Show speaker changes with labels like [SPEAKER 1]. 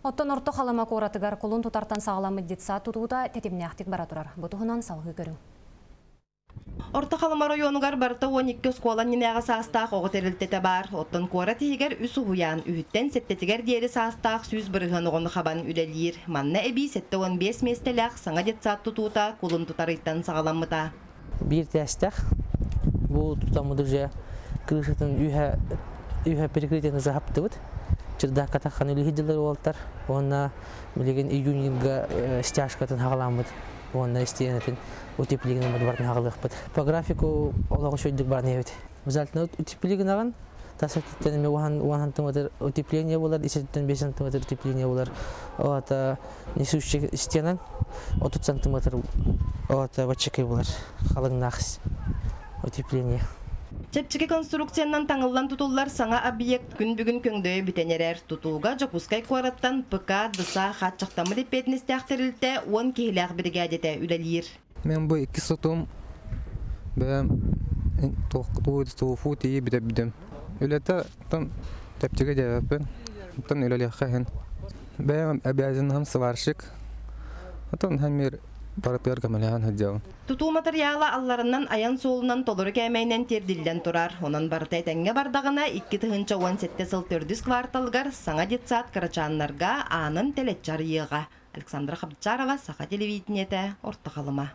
[SPEAKER 1] Оттон Орто Халыма куоратыгар кулун тутартан саҕаламмыт детсад тутуута тэтимнээхтик бара турар. Бу туһунан салгыы көрүҥ.
[SPEAKER 2] Орто Халыма оройуонугар барыта 12 оскуола иннинээҕи саастаах оҕо тэрилтэтэ баар. Оттон куорат иһигэр үс уһуйаан, үһүттэн сэттэтигэр диэри саастаах 100% оҕону хабан үлэлиир. Манна эбии 75 миэстэлээх саҥа детсад тутуута кулун тутар ыйтан саҕаламмыта.
[SPEAKER 3] Биир тээстээх бу тутаммыт уже крышатын үһэ үһэ перекрытиены уже хаптыбыт. Чердакка таххан үлүһүйдилэр уолтар. Уонна билигин июньга стяжкатын хаҕаламмыт уонна истиэнэтин утеплигин барытын хаҕалыахпыт. По графику олоҕу үчүгэйдик баран иһэбит. Обязательно утеплигин тас өттүттэн эмиэ уон сантиметр утепление буолар, ис өттүттэн 5 сантиметр утепление буолар. Ол аата несущий стенан 30 сантиметр ол аата баччакай буолар халыҥнаах утепление.
[SPEAKER 2] Чэпчэки конструкциянан таҥыллан тутуллар саҥа объект күн бүгүн көҥдөйө бүтэн эрэр. Тутууга Дьокуускай куораттан ПК ДСА хааччахтаммыт эппиэтинэстээх тэрилтэ 10 киһилээх биригээдэтэ үлэлиир.
[SPEAKER 4] Мен бу икки сотум бэйэм туофу тиийи бүтэрбитим. Үлэтэ тон чэпчэки диэбэппин. Оттон үлэлиэххэ иһин. Бэйэм обязанным сварщик. Оттон хамир барытыгар көмөлөһөн сылдьабын.
[SPEAKER 2] Тутуу матырыйаала алларынан айан суолунан толору кээмэйинэн тиэрдиллэн турар. Онон барыта этэҥҥэ бардаҕына, 2017 сыл төрдүс кварталыгар саҥа детсад кырачааннарга аанын тэлэччи арыйыаҕа. Александра Хабчарова, Саха телевидениетэ, Орто Халыма.